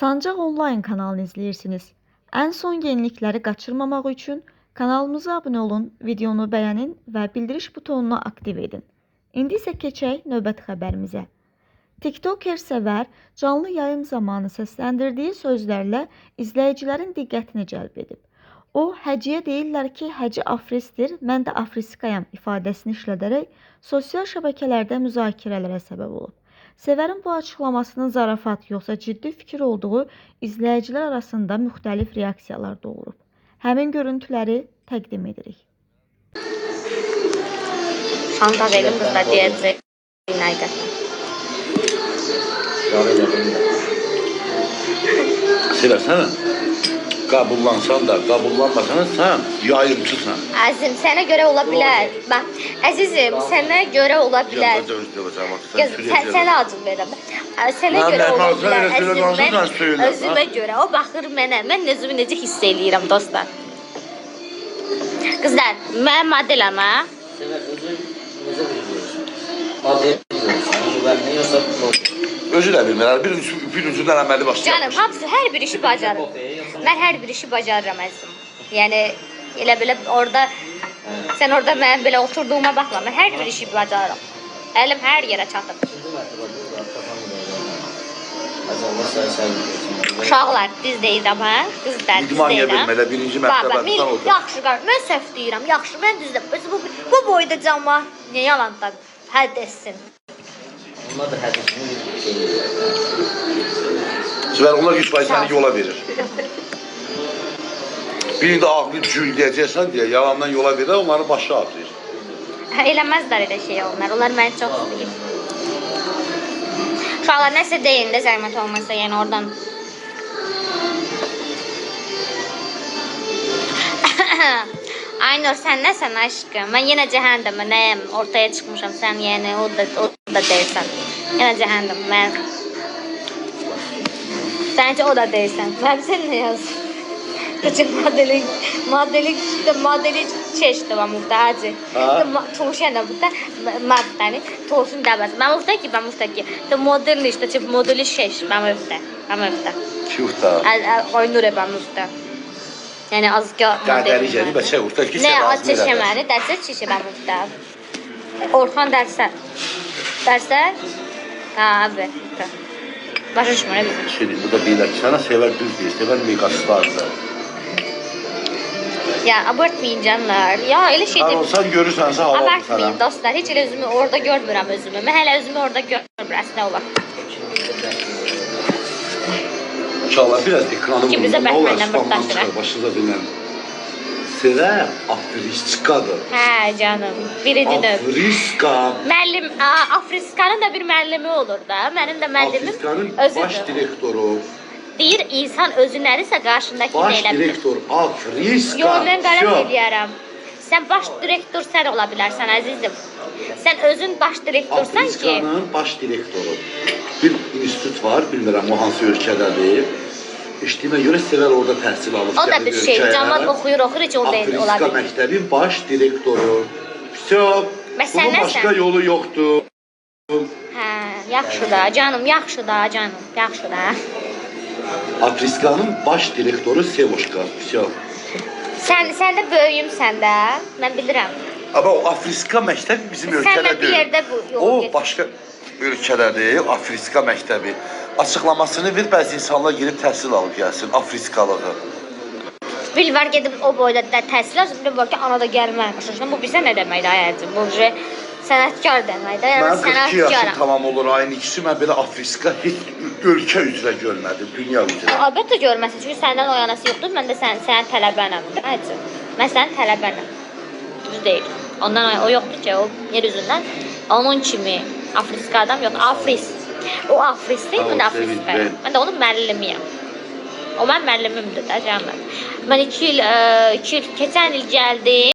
Sancaq Onlayn kanalını izləyirsiniz. Ən son yenilikləri qaçırmamaq üçün kanalımıza abunə olun, videonu bəyənin və bildiriş butonunu aktiv edin. İndi isə keçək növbəti xəbərimizə. TikToker Sevər canlı yayım zamanı səsləndirdiyi sözlərlə izləyicilərin diqqətini cəlb edib. O, Həciyə deyirlər ki, Həci afristdir, mən də afriskayam ifadəsini işlədərək sosial şəbəkələrdə müzakirələrə səbəb olub. Sevərin bu açıqlamasının zarafat yoxsa ciddi fikir olduğu izləyicilər arasında müxtəlif reaksiyalar doğurub. Həmin görüntüləri təqdim edirik. Şantaj edim qızlar deyəcək. Həqiqətən. Seversən, qabullansan da, qabullanmasan da sən yayımçısan. Əzizim, sənə görə ola bilər. Bax, əzizim, sənə görə ola bilər. Qız, sənə acıq verirəm. Sənə Mən- görə mən ola ağzına bilər. elə söylə, Əzizim, danışırsan, mən söylə, özümə görə. O baxır mənə. Mən özümü necə hiss eləyirəm dostlar. Qızlar, mən modeləm ha. Sevər, özün necə bilirsən? Model bilirsən, müğənni yoxsa bloger? Özü də bilmir. Bir ucundan əməli başlayır. Canım, hamısı hər bir işi bacarır. Mən hər bir işi bacarıram əzizim. Yəni elə belə orada sən orada mənim belə oturduğuma baxma. Mən hər bir işi bacarıram. Əlim hər yerə çatır. İkinci mərtəbədə qafam. Allah səni bilirsən. Uşaqlar, düz deyirəm ha? Qızlar, düz İdman deyirəm. yeyə bilmələ, birinci Baba, mərtəbədən otur. Yaxşı, qar, mən səhv deyirəm, yaxşı, mən düz deyirəm. Özü bu boyda camaat niyə yalan da hədd etsin. Onlar da hədisini bir şey edirlər. Sevər, onlar 100% səni yola verir. Birini də ağlı cül deyəcəksən deyə yalandan yola verir, onların başı ağrıyır. Hə, eləməzlər elə şey onlar. Onlar məni çox istəyir. Uşaqlar, nəsə deyin də zəhmət olmasa, yəni oradan. Aynur, sən nəsən aşkım? Mən yenə cəhəndəmə nəyəm? Ortaya çıxmışam, sən yəni o da deyirsən. Yenə cəhəndəm mən. Sən heç o da deyirsən. Mən sən nə yazır? Küçük modelik, modelik, modelik çeşdi var muhtaci. Toşen da bu maftani, toşun da bas. Ben muhta ki, ben muhta ki. To model işte, çip modeli şeş, ben muhta. Ben muhta. Ki usta. Aynur ben muhta. Yani az ki Qədəri gəlib, bəçə usta ki, Ne sən az çeşeməni, dərsə çeşe ben muhta. Orxan dərsə. Dərsə? Ha, abi. Başa düşmür bizim. Şimdi burada deyirlər ki, sənə Sevər düz deyir, Sevər megastardır. Ya abartmayın canlar. Ya elə şey Sən də olsan görürsənsə hava Abartmayın sənə. dostlar. Heç elə özümü orada görmürəm özümü. Mən hələ özümü orada görmürəm. Əslində olar. İnşallah biraz ekranı Ki bizə vurun. Nə olar, Batman'dan spamdan mırtlaşır, çıxar, başınıza dinlən. Sevər Afriskadır. Hə canım. Birinci növ. Afriska. Müəllim, Afriskanın da bir müəllimi olur da. Mənim də müəllimim Afrikanın baş özüdür. direktoru. Deyir insan özü nədirsə qarşındakı Baş də elə bilir. direktor Afriska. Yo, mən qərət Vso. eləyərəm. Sən baş direktor sən ola bilərsən əzizim. Sən özün baş direktorsan ki, Afrikanın baş direktoru. Bir institut var, bilmirəm o hansı ölkədədir. Eşitdiyimə görə Sevər orada təhsil alıb. o da gəlib bir şey. ölkəyə. Camaat oxuyur, oxuyur, heç o deyil, ola Afriska bilmir. məktəbin baş direktoru. Vso. Bəs sən Bunun nəsən? başqa yolu yoxdur. Hə, yaxşı da, canım, yaxşı da, canım, yaxşı da. Afriskanın baş direktoru Sevoşka. Vso. Sən də böyüyümsən də, mən bilirəm. Amma o Afriska məktəbi bizim Sən ölkədə mən bir deyil. yerdə bu yolu O geç. başqa ölkədədir, Afriska məktəbi. Açıqlamasını ver, bəzi insanlar gedib təhsil alıb gəlsin, Afriskalığı. Bil var gedib o boyda da təhsil alsın, bil var ki, ana da gəlməmiş. Başa düşdün? Bu bizə nə deməkdir ay əzizim? Bu je sənətkar deməkdir. Yəni Mənim 42 yaşım sənətkaram. tamam olur ayın ikisi, mən belə Afriska heç ölkə üzrə görmədim, dünya üzrə. Əlbəttə görməsin, çünki səndən o yanası yoxdur. Mən də sənin tələbənəm. Əzizim. Mən sənin tələbənəm. Düz deyil. Ondan o yoxdur ki, o yer üzündən onun kimi Afriska adam yoxdur. Afris. O Afris deyil, mən də Afriskayam. Mən də onun müəllimiyəm. O mənim müəllimimdir də canım. Mən 2 il, 2 il, keçən il gəldim.